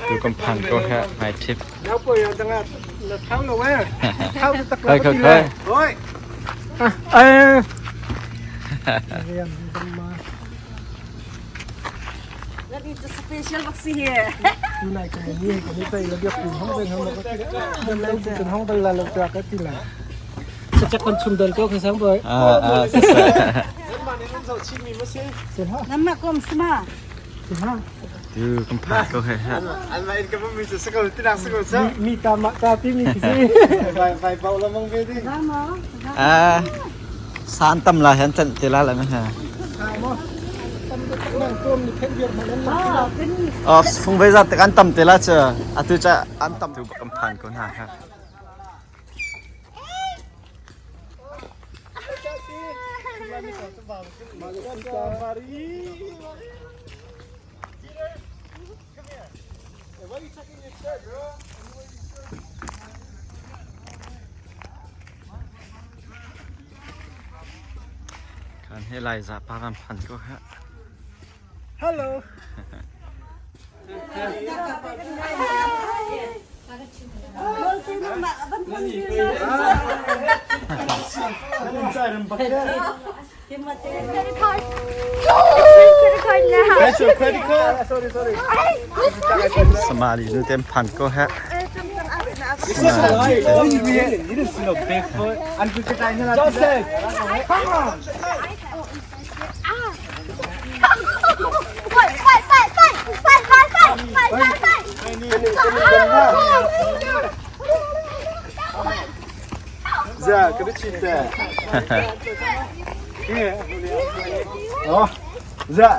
Tu kan phan ko he ngai thip. Khoi khoi khoi. Ah ah Tu kan phan ko he ha. Ah san tam la hen chan te la la ma ha. Oh fung ve zat kan tam te la cha atu cha an tam tu kan phan ko na ha. Kan he lai za pa kan phan ko ha. Hello. Somali nu tem phan ko ha. Joseph. Za, ka chin te. Oh, za.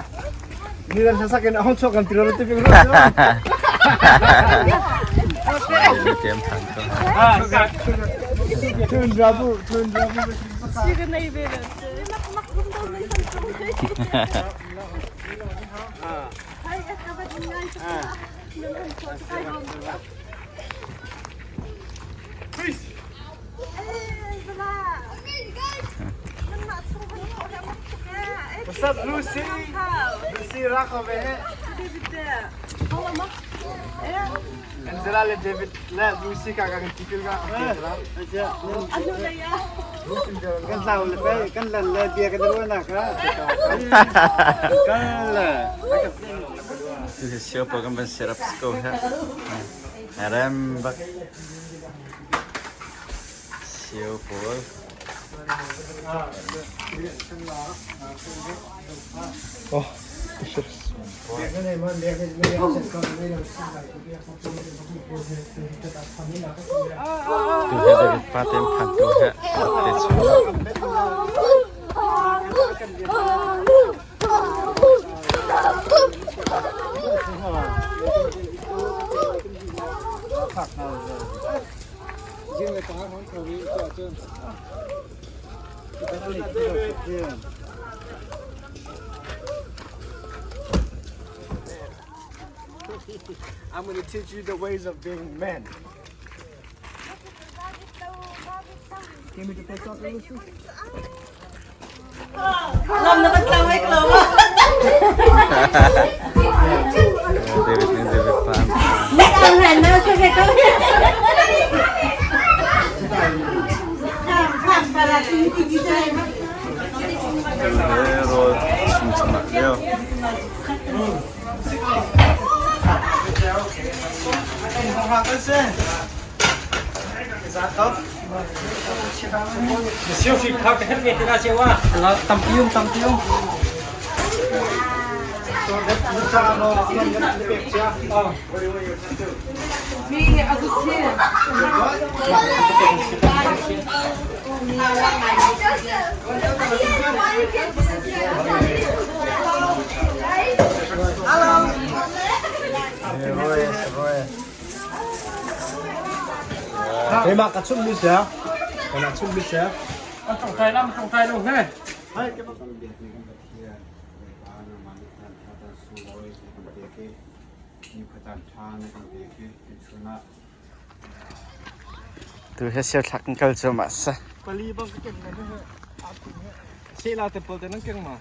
Ni dan sasakin ahon sok kan tiro ti ping ro. Tem phan ko. Tun rabu, tun rabu. What's up, Lucy? Lucy Rakove. Angela le David le Lucy ka kan tipil ka. Kan tlau le pe kan lan le bia kan ruwa na ka. Kan le. Tu he sio pa kan ban serap ko ha. Rem bak. Sio pawl. Oh, Tu he David pa tem phan ko ha. Te chu. I'm going to teach you the ways of being men. David ni David pa. He rawl chung chung ah lio. Keimah ka chumh mi sia. Kana chumh mi sia. Tu he siar thlak kan kal cu ma sa. Pali bang ka keng na se la te pol te nang keng ma.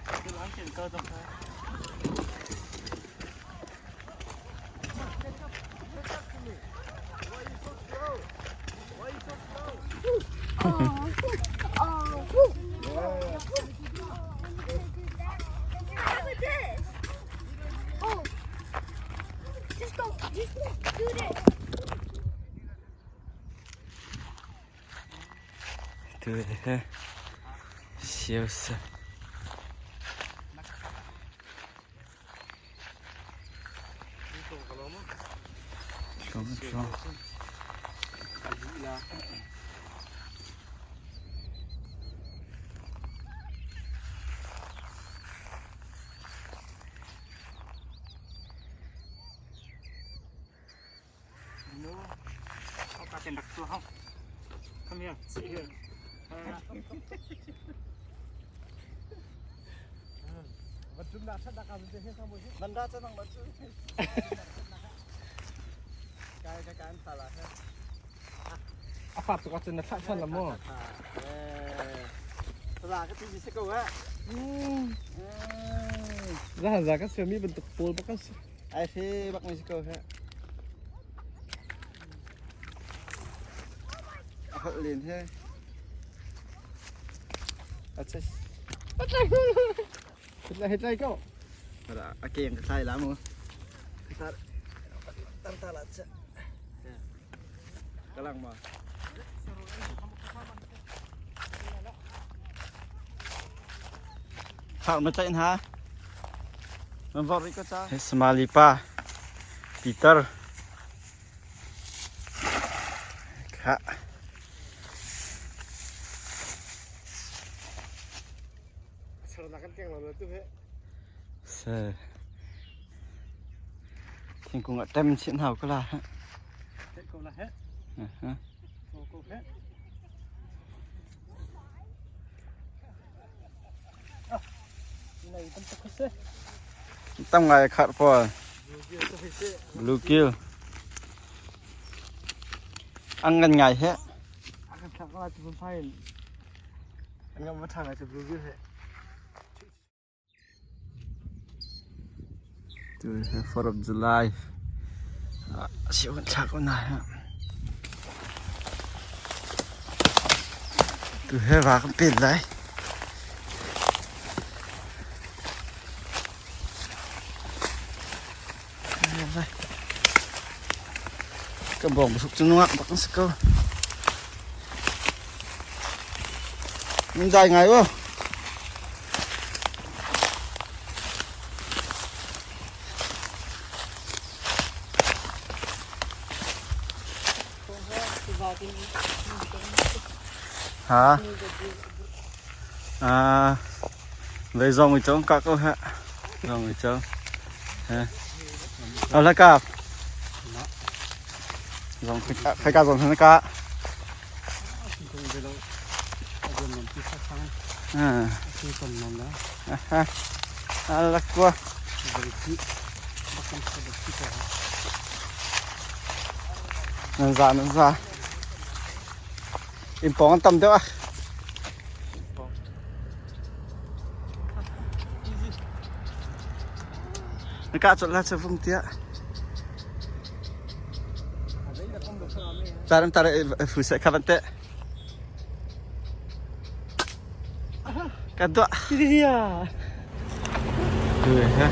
Tu he siau sa. Come here, sit here. A fat tuk ahcun na thlah ṭhan la maw? Zahan za kan siami bantuk pawl bak kan si. Ai hre bak mi si ko he. A holh len he. A che. Hitlai hitlai ko. A keng ka thlai la mu. Tar ta la che. Kalang ma. Phak ma tlaih hna. Nan vok rih ko ca. Somali pa Peter kha Se thingkung ah tem chin hau ko la. Ko la he. Ko he. Tam ngai khat pawl. Bluegill. Ang ngan ngai he. Akan thak la tu phai. An ngam ma thang tu bluegill he. Tu he 4 of July. Si kan thlak ko na he. Tu he va kan pet lai. Ka bawng busuk cu nungak bak an si ko. Min dai ngai u. Ha? À, về dòng người chống các câu hạ. Dòng người chống. Ha. Ở là cạp. Dòng khai ca dòng thằng ca. À. À, à, là qua. Nan za nan za. Inn pawng an tam deuh ah. Na kah colh la cu vung tiah. Taram tara fu seh kha van teh. Kan tuah. Iya. Tu he.